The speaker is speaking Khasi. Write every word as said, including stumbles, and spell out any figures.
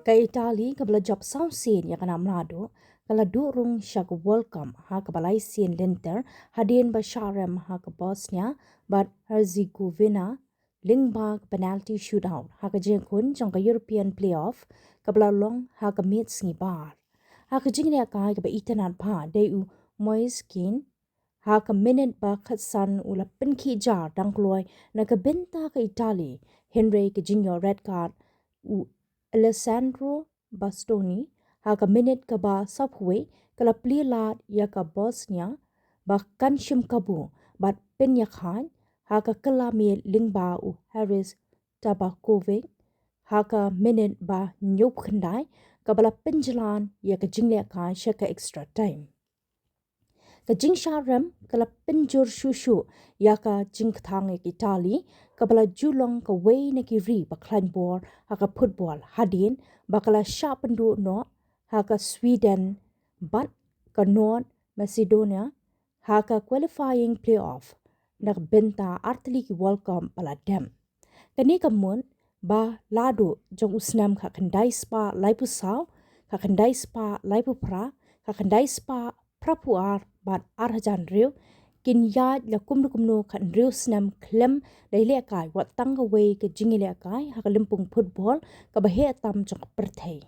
Ka Italy kaba la jop saw sien ïa ka nam la duh, ka la duh rung sha ka World Cup ha kaba lai sien lynter hadien ba shah rem ha ka Bosnia bad Herzegovina lyngba ka penalty shootout ha ka jingkhun jong ka European playoff kaba la long ha ka miet sngi bar. Ha ka jinglehkai kaba itynnad bha dei u Moise Kean ha ka minit ba khatsan u la pynkhih jar dang kloi na ka bynta ka Italy, hynrei ka jingïoh red card u Alessandro Bastoni ha ka minit kaba sawphew wei ka la plie lad ïa ka Bosnia ba kan shim kabu bad pynïakhaid ha ka kylla miet lyngba u Haris Tabakovic ha ka minit ba hynñiewphew khyndai kaba la pynjlan ïa ka jinglehkai sha ka extra time. Ka jingshah rem ka la pynjur shuh shuh ïa ka jingkthang ïa ka Italy kaba la ju long kawei na ki ri ba khlaiñ bor ha ka football hadien ba ka la shah pynduh noh ha ka Sweden bad ka North Macedonia ha ka qualifying playoff na ka bynta artylli ki World Cup ba la dep. Kane ka mut ba la duh jong u snem khatkhyndai spah laiphew saw, khatkhyndai spah laiphew phra, khatkhyndai spah phraphew ar bad ar hajar hynriew kin ïaid la kumno kumno khathynriew snem khlem da ïalehkai wat tang kawei ka jingïalehkai ha ka lympung football kaba heh tam jong ka pyrthei.